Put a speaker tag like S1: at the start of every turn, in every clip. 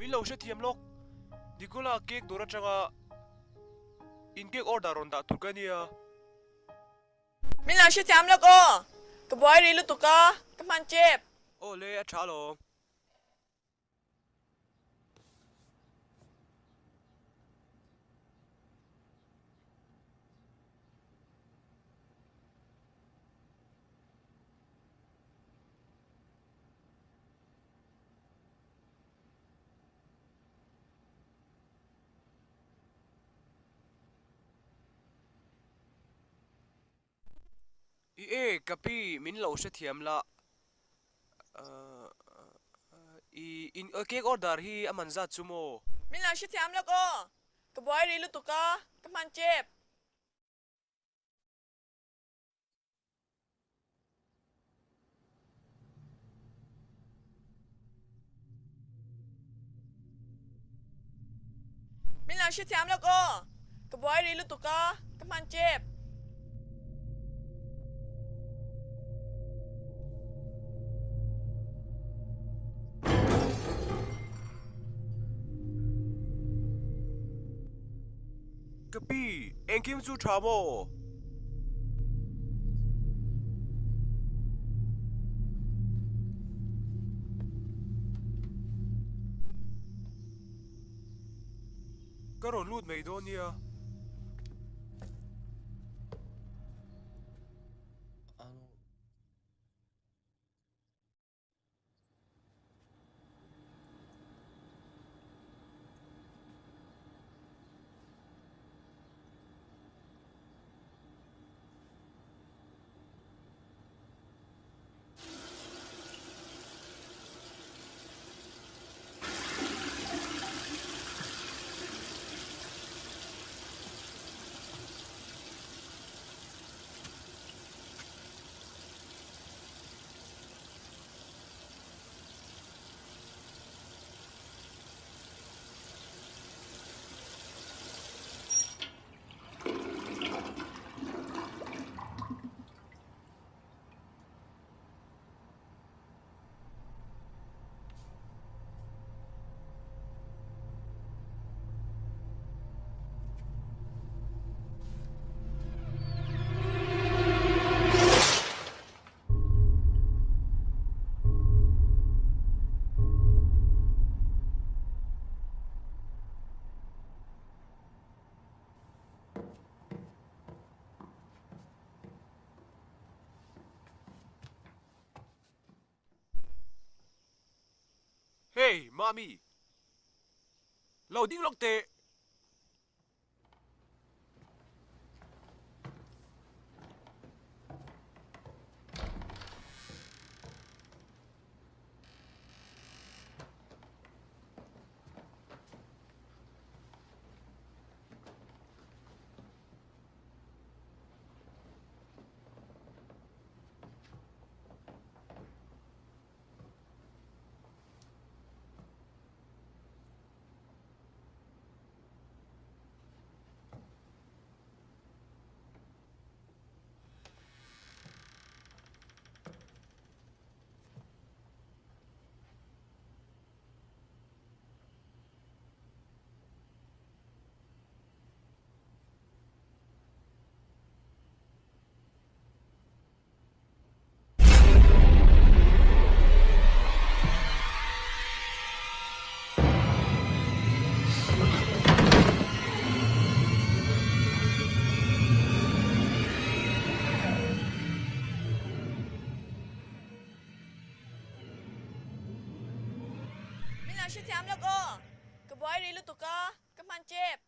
S1: Min lo hrethiam lawk. Nicola cake dawr atanga in cake order rawn dah tur ka nia.
S2: Min lo hrethiam lawk aw. Ka buai rih lutuk a, ka hman chep.
S1: Aw le, a tha alawm. I e ka pi min lo hrethiam la i in cake order hi a man zat chu maw?
S2: Min lo hrethiam lawk aw, ka buai rih lutuk a, ka hman tep. Min lo hrethiam lawk aw, ka buai rih lutuk a, ka hman tep.
S1: Ka pi, engkim chu tha maw? Ka rawn lut mai dawn nia. Hey, Mami! Lo ding lawk teh!
S2: Min lo hrethiam lawk aw, ka buai rih lutuk a, ka hman tep.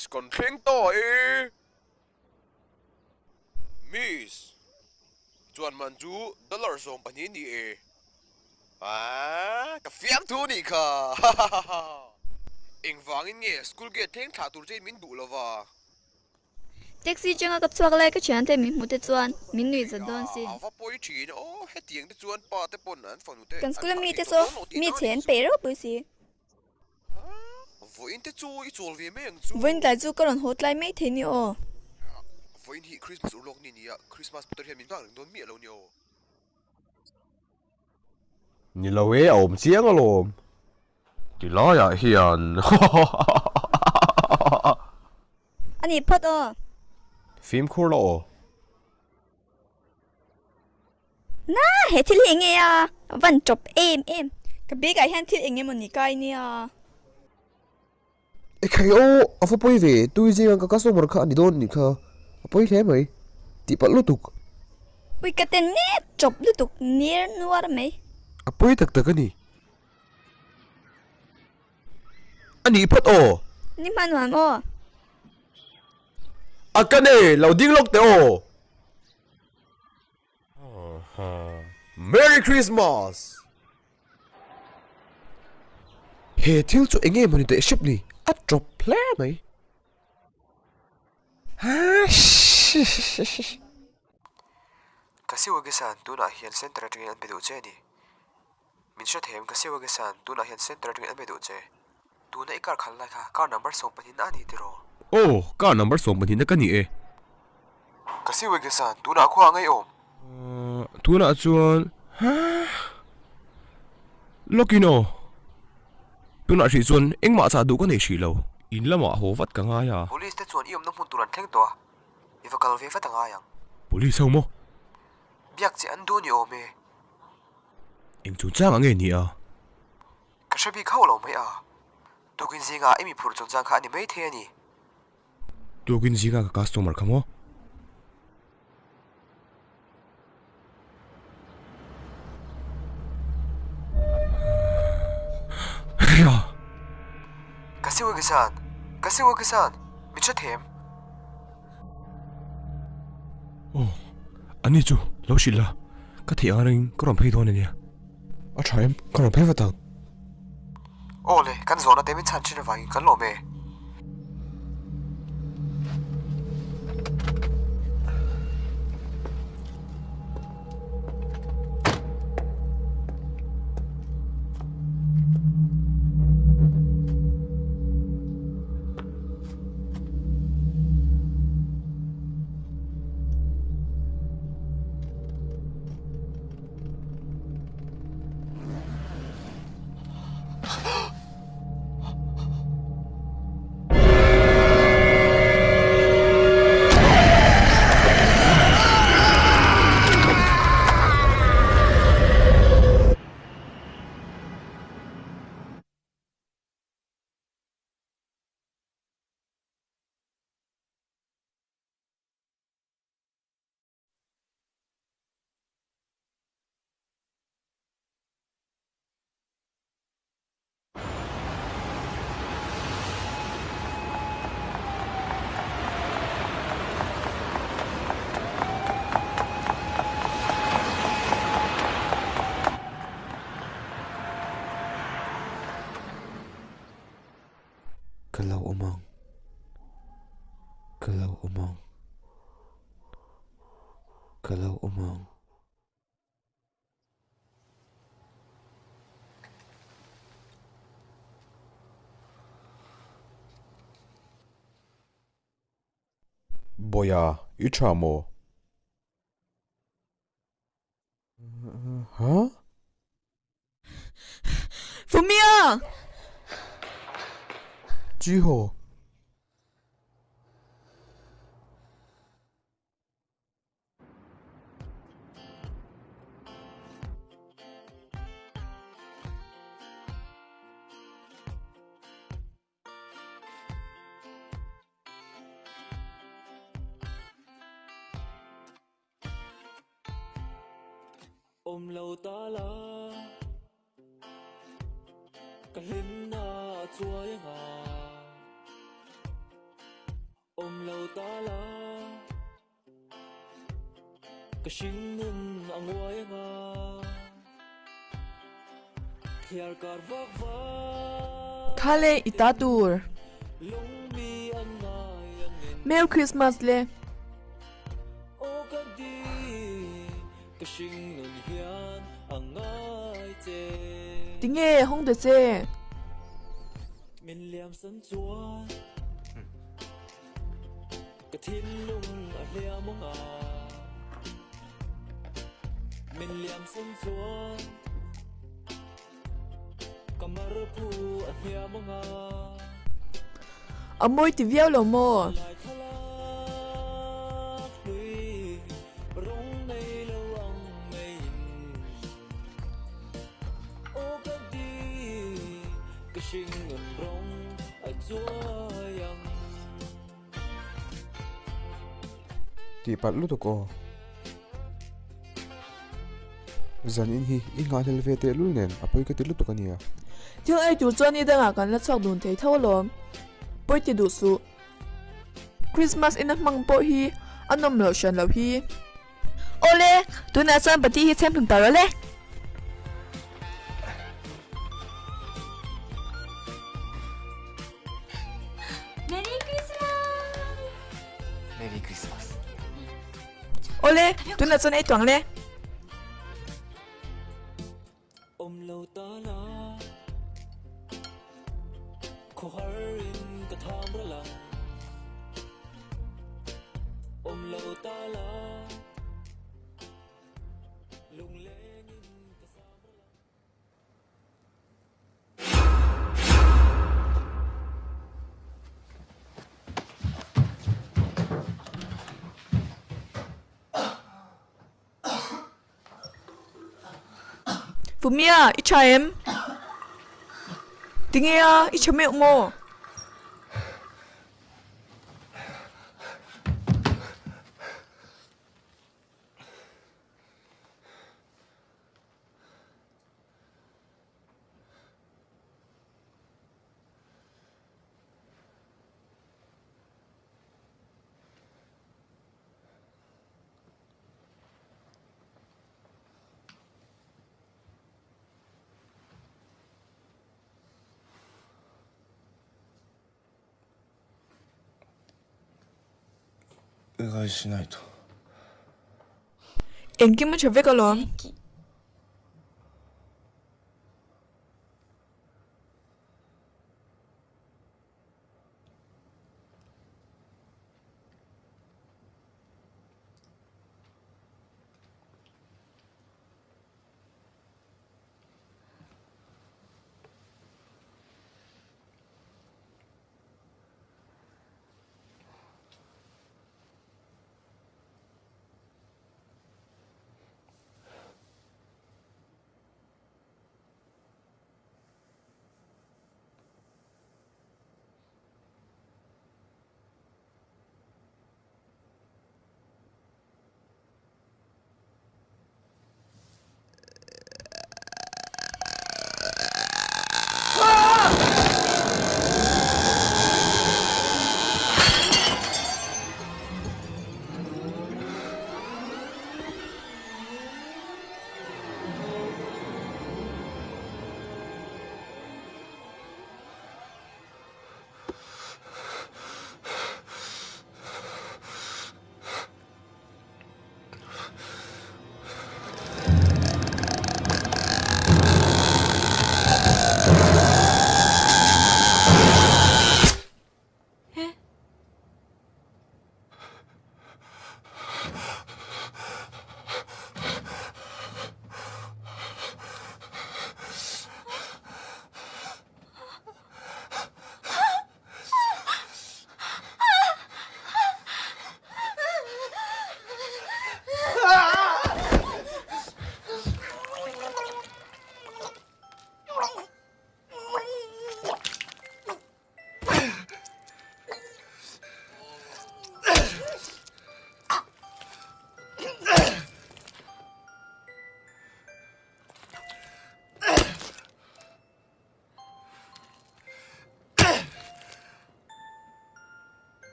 S1: Miss, kan thleng ta e. Miss, chuan man chu dollar 12 ni e. Aaa, ka fiamthu nih kha. Hahahaha. Engvangin nge school gate thleng thlah tur chein min duh lova?
S3: Taxi changa ka chhuak lai ka thiante min hmu te chuan min nuih zat dawn sin.
S1: A va pawi thin aw, hetiang te chuan pa te pawn an fanu te
S3: Kan
S1: an
S3: school a
S1: thlah
S3: mi
S1: thei
S3: te
S1: tawh
S3: saw
S1: dawn lo tih
S3: mi
S1: na
S3: chhe
S1: anih
S3: an
S1: chu.
S3: peih ropui si.
S1: Vawiin te chu i chawl ve mai ang chu.
S2: Vawiin tlai chu ka rawn haw tlai mai thei ni aw.
S1: Vawiin hi Christmas urlawk ni nia, Christmas putar hian min nghak reng dawn miah lo ni aw.
S4: Ni lo e, a awm chiang alawm. Ti laiah hian
S3: A nih phawt aw.
S4: Fimkhur la aw.
S3: Na, he thil hi eng nge a? A van chawp em em.
S2: Ka bag ah hian thil eng emaw ni kai nia.
S4: Ekhai aw, a va pawi ve, tui zinga ka customer kha a ni dawn nih kha, a pawi hle mai, tih palh lutuk.
S3: Ui ka ten nek chawp lutuk ner nuar mai.
S4: A pawi tak tak a ni. A nih phawt aw.
S3: Ni hma nuam aw.
S4: A ka nei, lo ding lawk teh aw. Merry Christmas! He thil chu enge mawni teh hrep ni, a tawp hle mai.
S1: Ka siwagisan tunah hian center atangin an be duh che a ni. Min hre them, ka siwagisan tunah hian center atangin an be duh che. Tuna i car khalh lai kha car number 12 na a ni tiraw?
S4: Aw, car number 12 na ka ni e.
S1: Ka siwagisan tunah khua ngei awm.
S4: Tunah chuan Lawkin aw. Tunah hrih chuan engmah chah duh ka nei hrih lo. In lamah haw vat ka ngai a.
S1: Police te chuan i awmna hmun tur an thleng tawh a, i va kal ve vat a ngai ang.
S4: Police ho maw?
S1: Biak che an duh ni awm e.
S4: Eng chungchang ang nge ni a?
S1: Ka hre bik hauh lo mai a. Tukin zinga i mi phurh chungchang kha a ni maithei a ni.
S4: Tukin zinga ka customer kha maw?
S1: Ka siwagisan! Ka siwagisan! Min hre them!
S4: Aw, ani chu lo hrilh la, ka theih ang rengin ka rawn phei dawn a nia. A tha em? Ka rawn phei vat ang.
S1: Aw le, kan zawhna te min chhan thin avangin kan lawm e.
S4: Ka lo awm ang. Ka lo awm ang. Ka lo awm ang. Bawiha, i tha maw? Huh?
S2: Fumia!
S4: Jiho!
S5: Awm lo ta la ka hlimna a chuai anga. Awm lo ta la Ka hringnun a nguai anga Thliar kar vak vak
S2: Kha le i ta tur.
S5: Lung mi an ngai angin
S2: Merry Christmas le.
S5: Aw ka di Ka hringnun hian a ngai che.
S2: Tinge hawng ta che.
S5: Min liam san chuan ka thinlung a hliam ang a. Min liam san chuan ka marphu a hliam ang a.
S2: A mawi ti viau lo maw?
S5: Lai thlalak hlui rawng nei lo ang maiin aw ka ti ka hringnun rawng a chuai ang.
S1: Tihpalh lutuk aw. Zan in hi i nghahhlel ve tehlul nen a pawi ka ti lutuk a nia.
S2: Thil ei tur chuan ni dangah kan la chhuak dun thei tho alawm. Pawi ti duh suh. Christmas ina hmang pawh hi a nawm loh hran loh hi. Awle, tunah chuan pati hi chhem hlum ta rawh le.
S3: Merry Christmas!
S1: Merry Christmas.
S2: Awle, tunah chuan ei tuang le.
S5: Awm lo ta la Khawhar in ka tham ral ang Awm lo ta la Lungleng in ka sam ral ang.
S2: Fumia, i tha em? Tinge a, i tha meuh maw? Engkim a tha vek alawm.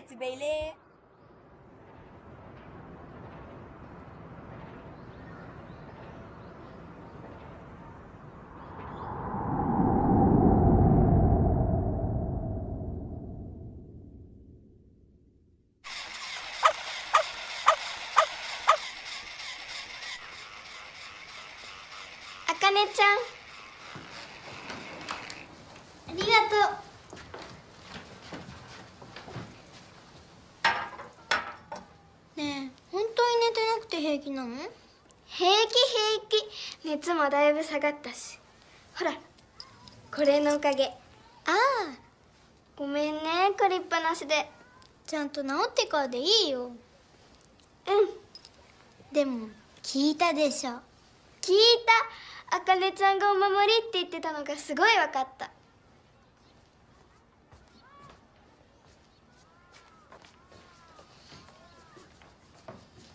S6: Chibei le.
S7: あかねちゃんありがとうねえ本当に寝てなくて平気なの平気平気熱もだいぶ下がったしほらこれのおかげああごめんね借りっぱなしでちゃんと治ってからでいいようんでも聞いたでしょ聞いたあかねちゃんがお守りって言ってたのがすごい分かった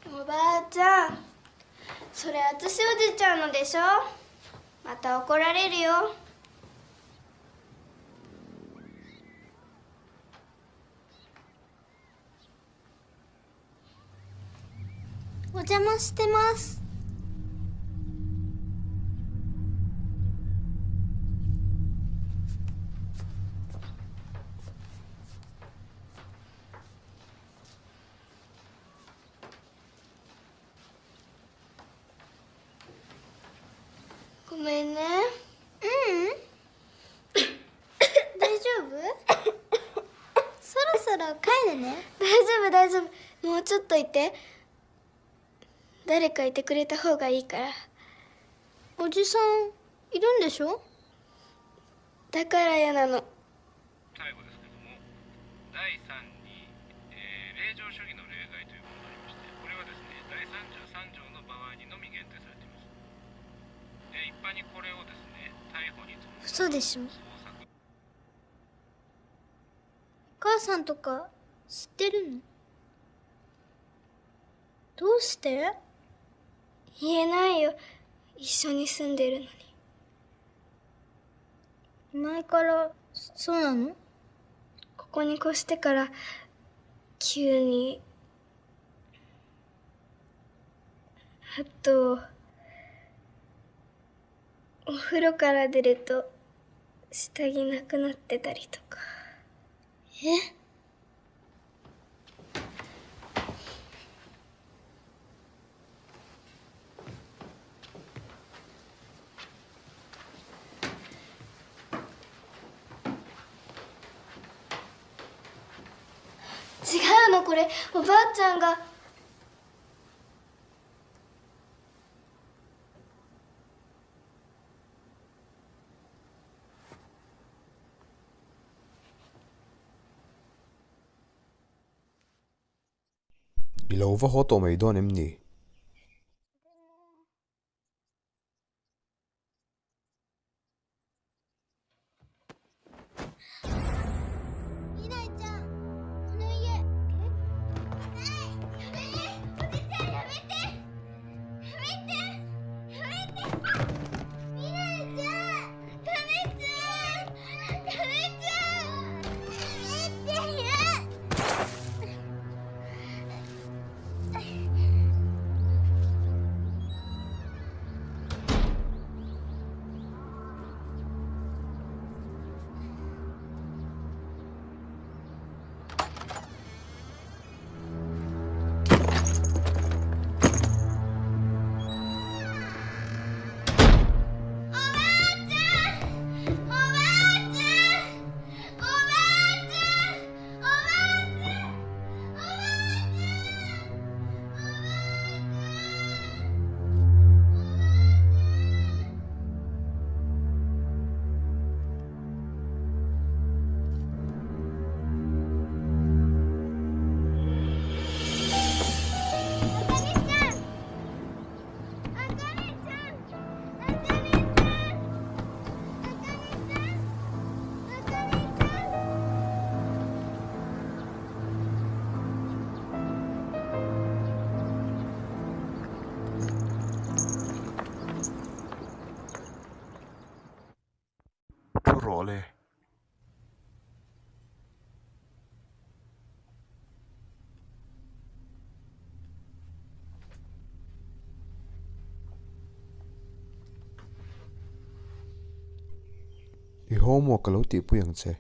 S7: おばあちゃんそれあつしおじちゃんのでしょまた怒られるよお邪魔してますごめんねううん大丈夫そろそろ帰るね大丈夫大丈夫もうちょっといて誰かいてくれた方がいいからおじさんいるんでしょだから嫌なの
S8: 最後ですけども第3に、えー、令状主義の例外というものがありましてこれはですね第33条の場合にのみ限定されています。で一般にこれをですね逮捕に伴う
S7: 嘘でしょお母さんとか知ってるのどうして言えないよ一緒に住んでるのに前からそうなのここに越してから急にあとお風呂から出ると下着なくなってたりとかえ違うのこれおばあちゃんが。
S1: I lo va haw tawh mai dawn em ni?
S7: 未来ちゃんこの家えやめておじちゃんやめてやめてやめて未来ちゃんかねちゃんかねちゃんやめておばあちゃんおばあちゃんおばあちゃんおばあちゃんおばあちゃんおばあちゃんあかねちゃんあかねちゃんあかねちゃんあかねちゃんあかねちゃん
S4: Thu rawh le.
S1: I homework ka lo tihpui ang che.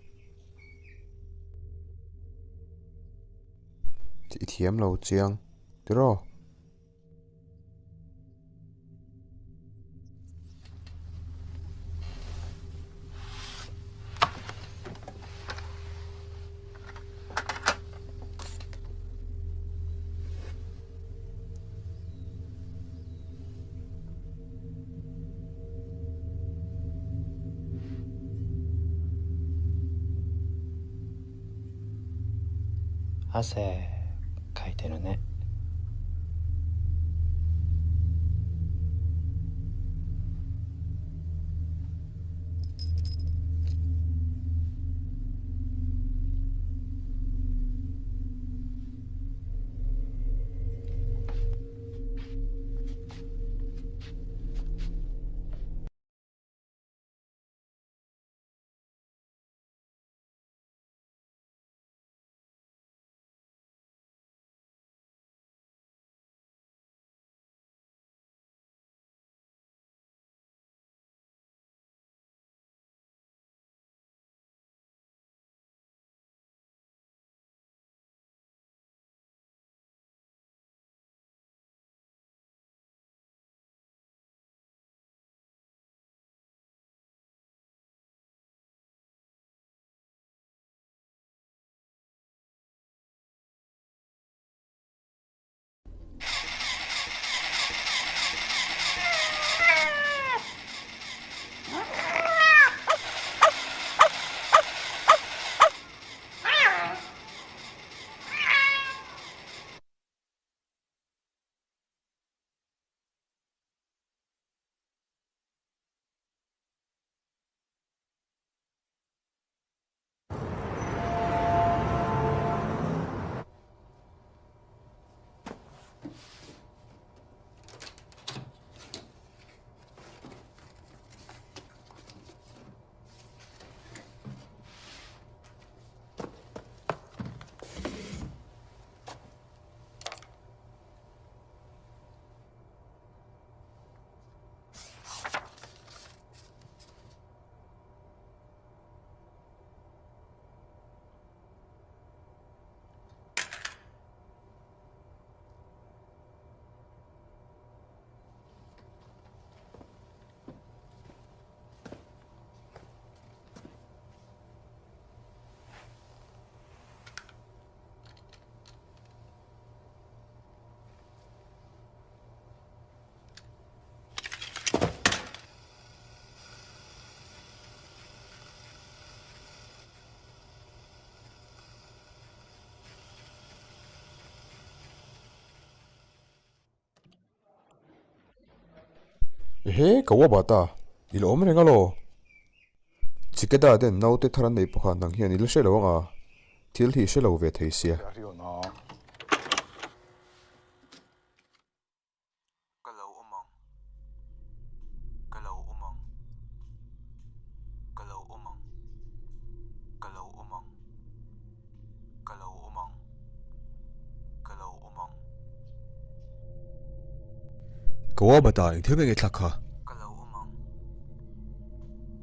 S1: I thiam lo chiang tiraw?
S5: 汗かいてるね。
S1: Ehe, ka ua bata, i la awm reng alaw. Chikeda ten naute thar an nei pawh kha nang hian i la hre lo ang a, thil hi i hre lo ve thei sia. Ka lo awm ang. Ka lo awm ang. Ka lo awm ang. Ka lo awm ang. Ka lo awm ang. Ka lo awm ang. Ka ua bata eng thil nge nge thlak kha? Ka lo awm ang.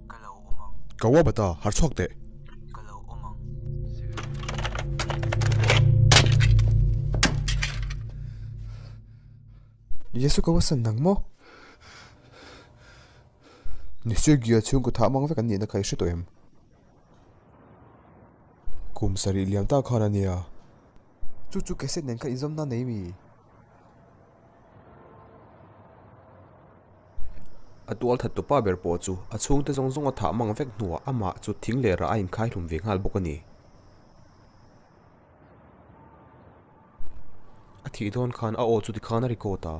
S1: Ka lo awm ang. Ka ua bata har chhuak teh. Ka lo awm ang. Yesu ka wasan nang maw? Nisirgia chhungkaw thah mang vek an nihna kha i hre tawh em? Kum sarih liam tak khan a nia. Chu chu cassette nen kha inzawmna nei mi? A tual that tupa ber pawh chu a chhungte zawng zawng a thah mang vek hnuah amah chu thing leh rah a inkhai hlum ve nghal bawk a ni. A thih dawn khan a aw chu tikhan a record a.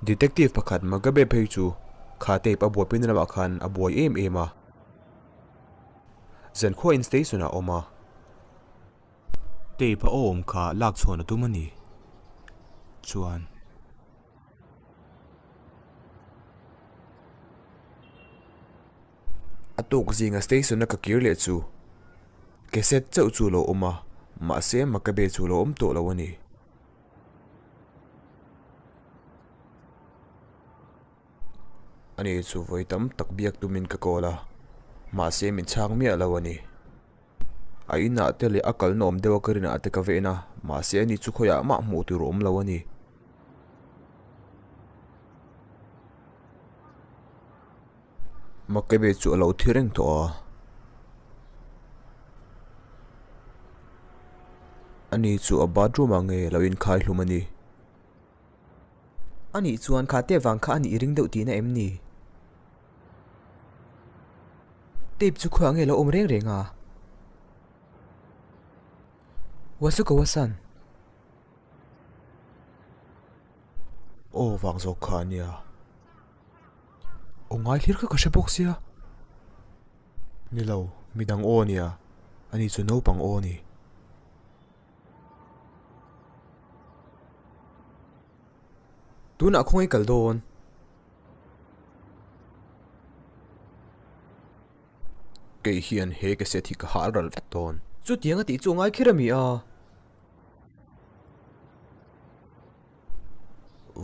S1: Detective pakhat Mugabe phei chu kha tape a buaipui na lamah khan a buai em em a. Zankhua in station ah a awm a. Tape a awm kha lak chhuan a tum a ni. Chuan. A tuk zinga station a ka kir leh chu cassette chauh chu a lo awm a.
S4: Mahse Makabe chu a lo awm tawh lo a ni. Ani chu vawi tam tak biak tumin ka call a, mahse min chhang miah lo a ni. A inah te leh a kalna awm deuh a ka rinah te ka va en a, mahse ani chu khawiah mah hmuh tur a awm lo a ni. Makabe chu a lo thi reng tawh a. Ani chu a bathroom ah nge lo inkhai hlum a ni. Anih chuan kha te vang kha a nih ring deuh tihna em ni? Tape chu khawiah nge lo awm reng reng a? Wasukawa-san. Aw vang zawk kha a nia. Aw ngai hlir kha ka hre bawk sia. Ni lo, midang aw a nia. Ani chu naupang aw a ni. Tunah khawngaih kal dawn. Kei hian he cassette hi ka hal ral vek dawn. Chutiang a tih chu a ngai kher a mi a.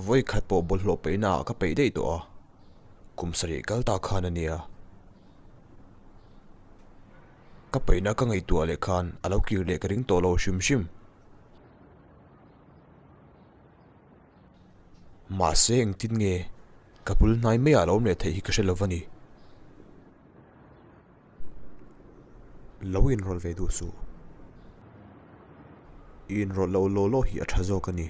S4: Vawi khat pawh bawlhhlawh peihna ah ka peih daih tawh a, kum sarih kal ta khan a nia. Ka peihna ka ngaihtuah leh khan a lo kir leh ka ring tawh lo hrim hrim. Mahse engtin nge ka bul hnai maiah a lo awm leh theih hi ka hre lo va ni. Lo inrawlh ve duh suh. I inrawlh loh law law hi a tha zawk a ni.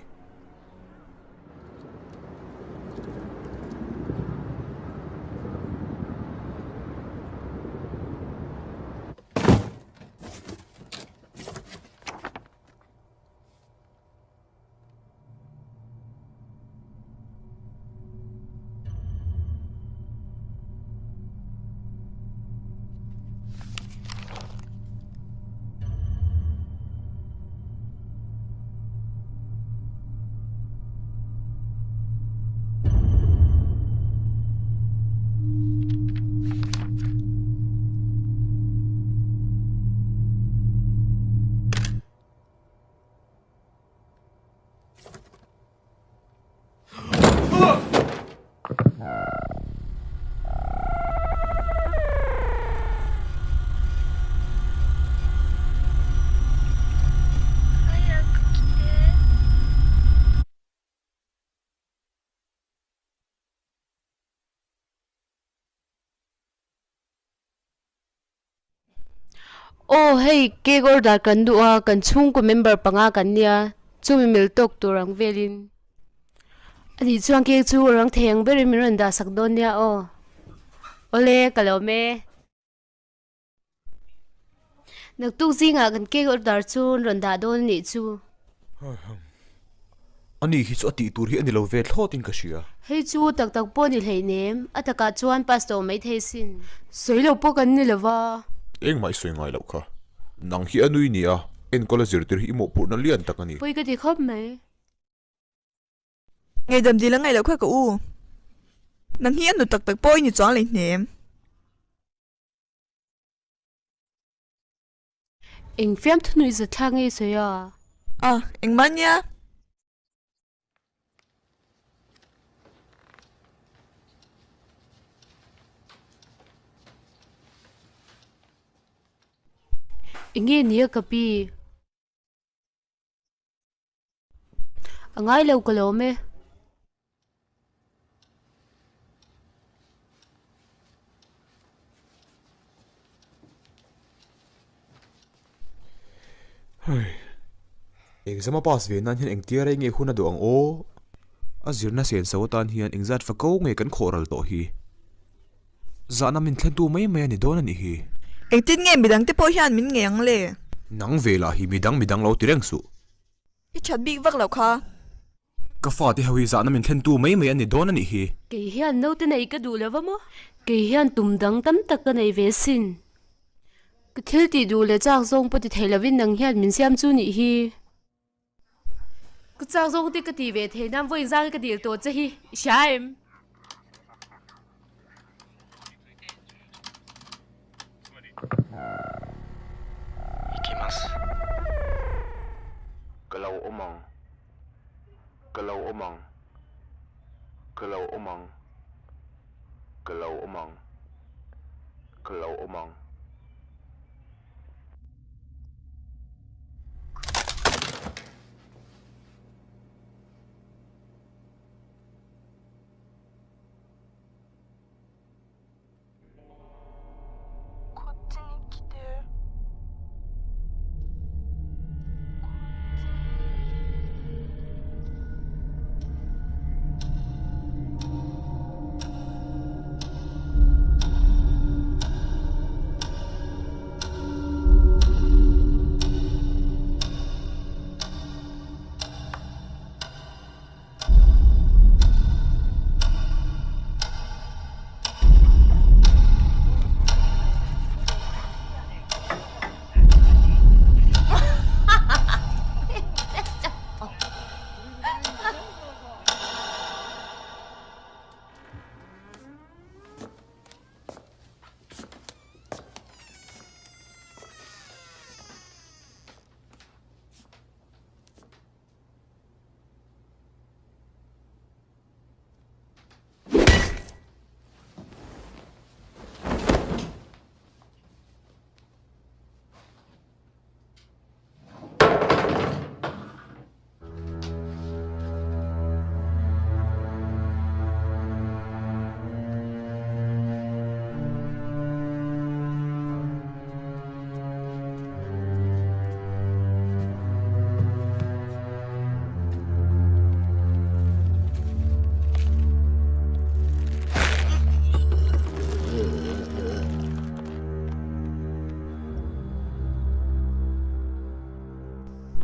S6: Aw hei cake order kan duh a kan chhungkaw member panga kan nia chumi mil tawk tur ang velin ani chuan cake chu a rang thei ang berin min rawn dah sak dawn nia aw awle ka lo awm e. Naktuk zingah kan cake order chu an rawn dah dawn a nih chu.
S4: Ani hi chu a tih tur hi a ni lo ve thlawt in ka hria.
S6: Hei chu tak tak pawh ni hleinem, a takah chuan pass tawh mai thei sin. Sawi lo pawh kan ni lo va.
S4: Engmah i sawi ngai loh kha. Nang hi a nui nia, enkawl a zirtir hi i mawhphurhna lian tak a ni.
S6: Pawi ka ti khawp mai.
S2: Ngaihdam dil a ngaih loh kha ka u. Nang hi a nu tak tak pawh i ni chuang leihnem.
S6: Eng fiam thunui zat thlak nge i sawi a?
S2: A, engmah nia.
S6: Eng nge nia ka pi? A ngai lo ka lawm e.
S4: Hei, exam a pass ve nan hian engtia rei nge hun a duh ang aw? A zirna senso atan hian engzat fa ko nge kan khawh ral tawh hi? Zahna min thlentu mai mai a ni dawn a nih hi.
S2: Engtin nge midang te pawh hian min ngei ang le?
S4: Nang ve lah hi midang midang lo ti reng suh.
S2: I that bik vak loh kha.
S4: Ka fate ho hi zahna min thlentu mai mai a ni dawn a nih hi.
S6: Kei hian naute nei ka duh lo va maw? Kei hian tum dang tam tak ka nei ve sin. Ka thil tih duh leh chak zawng pawh ti thei lovin nang hian min siam chu nih hi. Ka chak zawng te ka ti ve thei nan vawiin zang hi ka dil tawh che hi i hria em?
S4: Ka lo awm ang. Ka lo awm ang. Ka lo awm ang. Ka lo awm ang.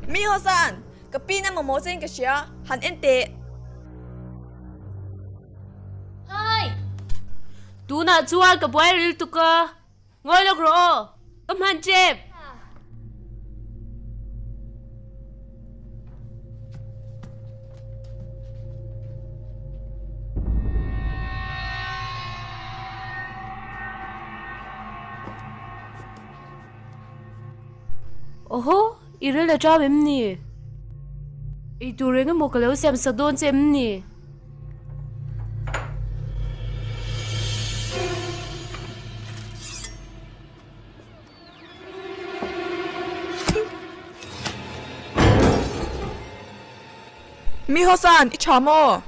S2: Mi Hosan, ka pi na mamawh chein ka hria, han en teh.
S6: Hi! Tunah chuan ka buai ril tuk a. Ngawi lawk rawh aw, ka hman tep. Awhaw, i ril a ṭam em ni? Eitur eng emaw ka lo siam sak dawn che em ni?
S2: Mi Hosan, i tha maw?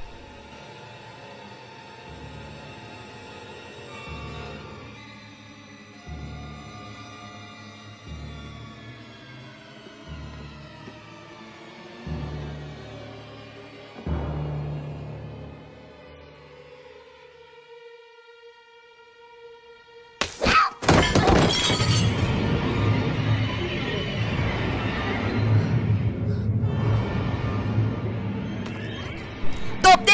S2: Tawp teh!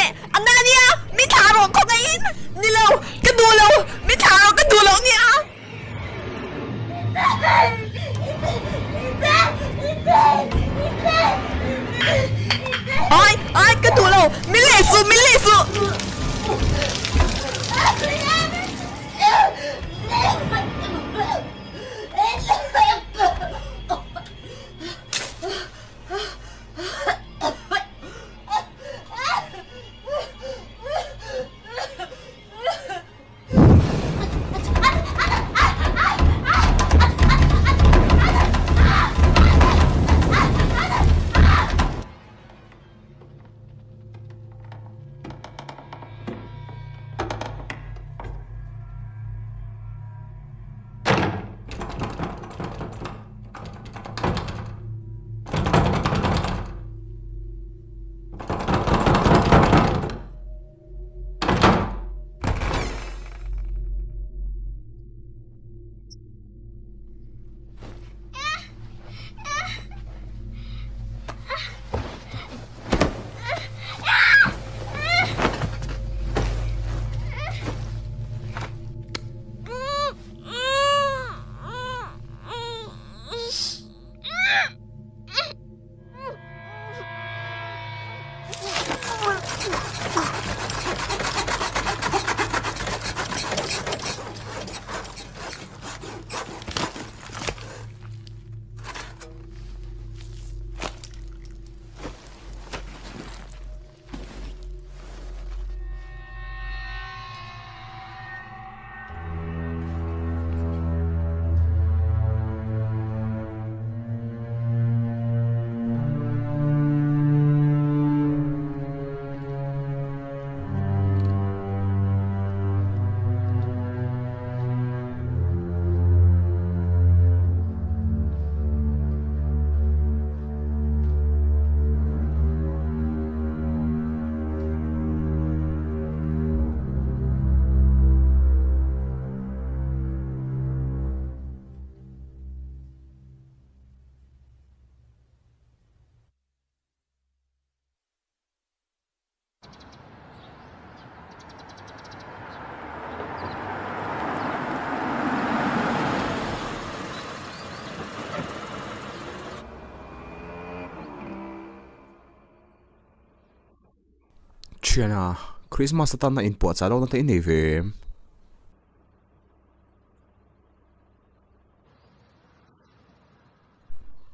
S4: Thiana, Christmas atana inpuahchah lohna te i nei ve em?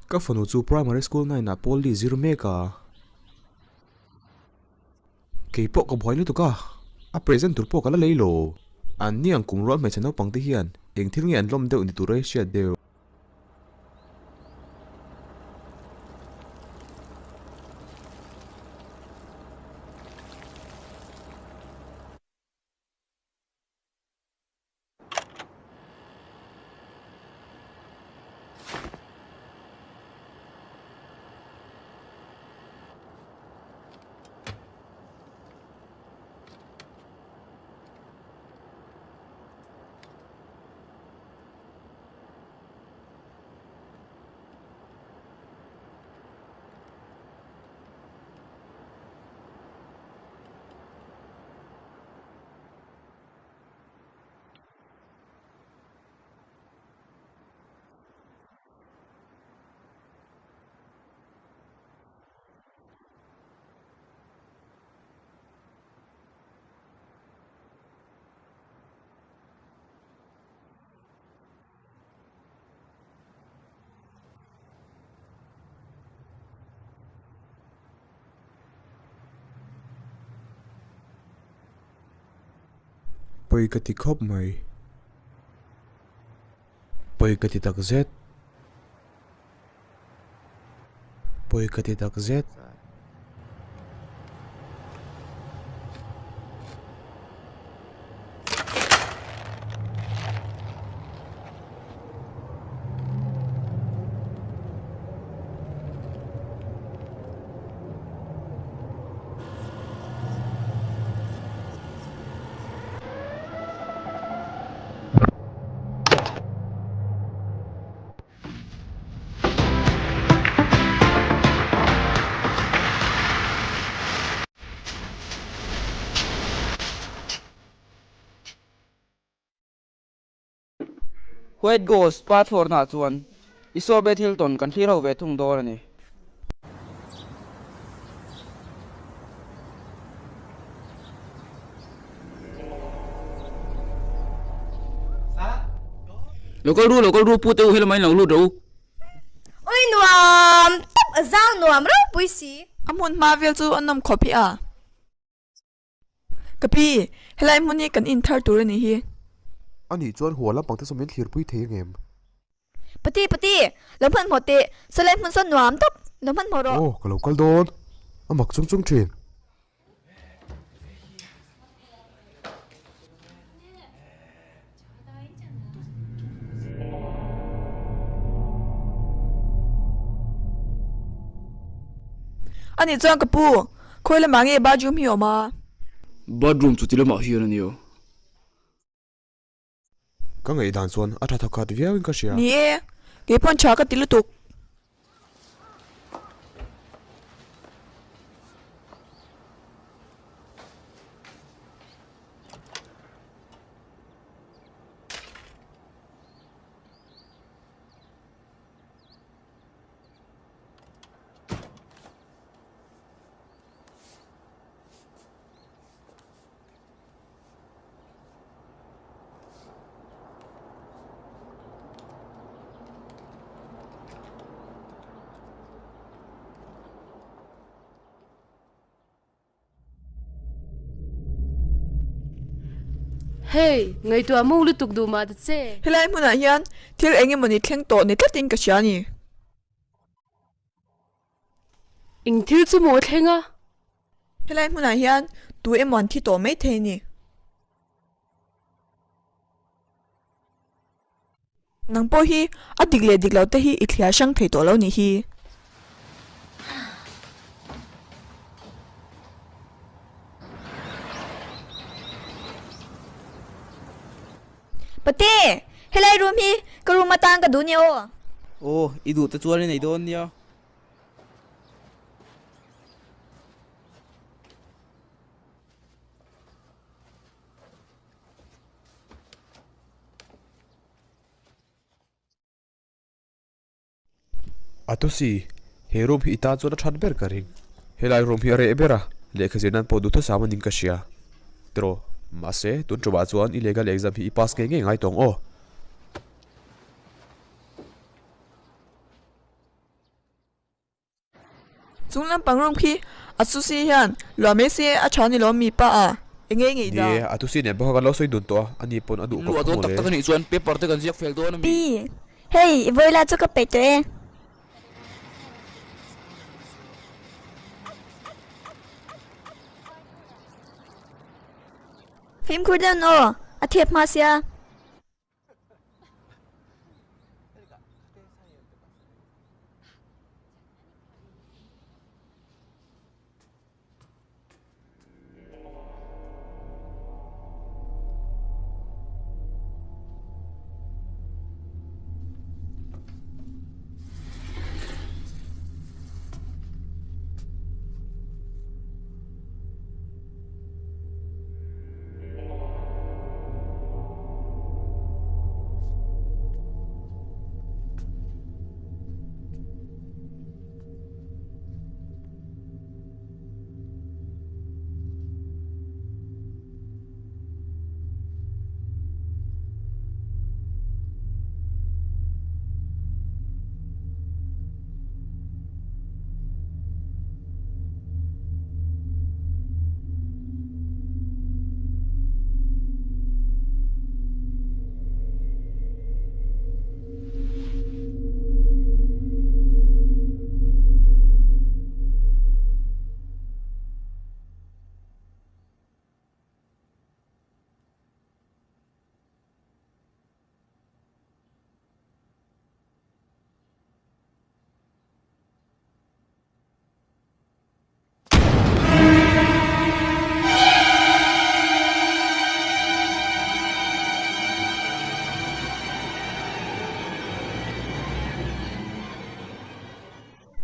S4: Ka fanu chu primary school nine ah pawl li zir mek a. Kei pawh ka buai lutuk a, a present tur pawh ka la lei lo. An ni ang kum rual hmeichhe naupang te hian eng thil nge an lawm deuh ni tur a hriat deuh. Pawi ka ti khawp mai. Pawi ka ti tak zet. Pawi ka ti tak zet.
S9: White Ghost pa chhawrnaah chuan Isobeth Hilton kan thlir ho ve thung dawn a ni. Lo kal ru, lo kal ru, pu te u helama in lo lut rawh u.
S3: Ui nuam tawp a zau nuam ropui si.
S2: A hmun hma vel chu a nawm khawp hi a. Ka pi, helai hmun hi kan in thar tur a nih hi.
S4: A nih chuan hua lampang te saw min thlirpui thei ang em?
S3: Pati, pati, lo hmanhmawh teh, sawlai hmun saw nuam tawp, lo hmanhmawh rawh.
S4: Aw, ka lo kal dawn, a mak chung chung thin.
S2: A nih chuan ka pu, khawi lamah nge bathroom hi a awm a?
S9: Bathroom chu ti lamah hian a nia.
S4: Ka ngaihdan chuan a tha thawkhat viau in ka hria.
S2: Ni e, keipawn tha ka ti lutuk.
S6: Hey, ngaihtuah muk lutuk duh mah ta che.
S2: Helai hmunah hian thil eng emawni thleng tawh ni tlatin ka hria a ni.
S6: Eng thil chu maw thleng a?
S2: Helai hmunah hian tu emaw an thi tawh mai thei a ni. Nang pawh hi a dik leh dik lo te hi i thliar hrang thei tawh lo nih hi.
S3: Pate, helai room hi ka room atan ka duh nia aw.
S9: Aw, i duh te chuan i nei dawn nia.
S4: Atusi, he room hi i tan chuan a that ber ka ring. Helai room hi a reh ber a. Lehkha zir nan pawh duhthusam a ning ka hria. Tiraw? Mahse, tun ṭawmah chuan i legal exam hi i pass ngei ngei ngai tawng aw.
S2: Chung lampang room khi a Susi hian luah mai se a tha ni lo mi pa a eng nge ngei
S4: da. Ni e, a Susi nen bawk a kan lo sawi dun tawh a, ani pawn a duh
S9: Luah
S4: kawp
S9: dawn
S4: maw
S9: tak
S4: le.
S9: tak a nih chuan paper te kan ziak fel dawn a mi.
S7: Pi, hei i vawi la chu ka peih tawh e. Fimkhur deuh aw, a thep hma sia.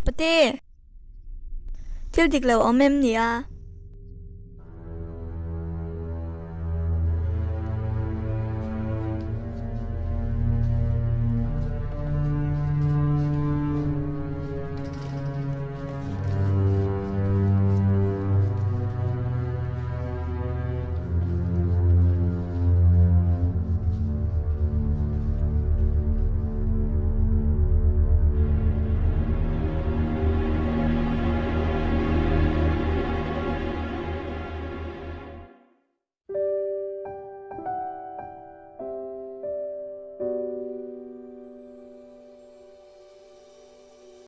S7: Pate, thil dik lo awm em ni a?